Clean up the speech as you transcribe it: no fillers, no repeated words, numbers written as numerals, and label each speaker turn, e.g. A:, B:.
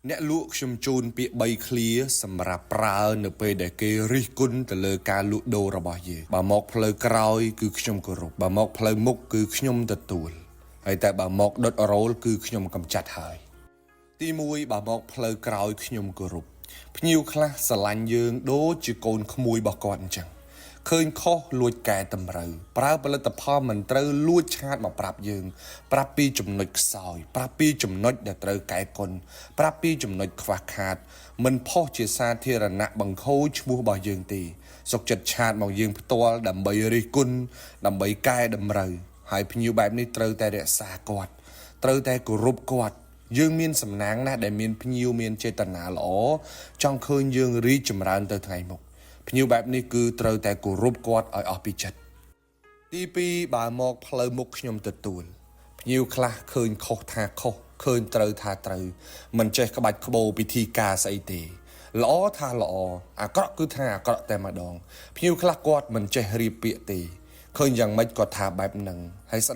A: អ្នកលក់ខ្ញុំជូនពាក្យ3ឃ្លាសម្រាប់ប្រើនៅពេលដែលគេរិះគន់ទៅលើការលក់ដូររបស់យើងបើមកផ្លូវក្រោយគឺខ្ញុំគោរពបើមកផ្លូវមុខគឺខ្ញុំទទួលហើយតែបើមកដុតរោលគឺខ្ញុំកំចាត់ហើយ ទី1បើមកផ្លូវក្រោយខ្ញុំគោរពភ្ញៀវខ្លះស្រឡាញ់យើងដូចជាកូនក្មួយរបស់គាត់អញ្ចឹងឃើញខុសលួចកែតម្រូវប្រើផលិតផលមិនត្រូវលួច chat មកប្រាប់យើង ប្រាប់ពីចំណុចខ្សោយប្រាប់ពីចំណុចដែលត្រូវកែកុនប្រាប់ពីចំណុចខ្វះខាត មិនផុសជាសាធារណៈបង្ខូចឈ្មោះរបស់យើងទេសុកចិត្ត chat មកយើងផ្ទាល់ដើម្បីរិះគន់ដើម្បីកែតម្រូវហើយភ្ញៀវបែបនេះត្រូវតែរក្សាគាត់ ត្រូវតែគោរពគាត់ យើងមានសំណាងណាស់ដែលមានភ្ញៀវមានចេតនាល្អចង់ឃើញយើងរីកចម្រើនទៅថ្ងៃមុខភ្ញៀវបែបនេះគឺត្រូវតែគោរពគាត់ឲ្យអស់ពីចិត្តទី2បើមកផ្លូវមុខខ្ញុំទទួលភ្ញៀវខ្លះឃើញខុសថាខុសឃើញត្រូវថាត្រូវមិនចេះក្បាច់ក្បោពិធីការស្អីទេល្អថាល្អអាក្រក់គឺថាអាក្រក់តែម្ដងភ្ញៀវខ្លះគាត់មិនចេះរៀបពាក្យទេឃើញយ៉ាងម៉េចគាត់ថាបែបហ្នឹងហើយស្ដាប់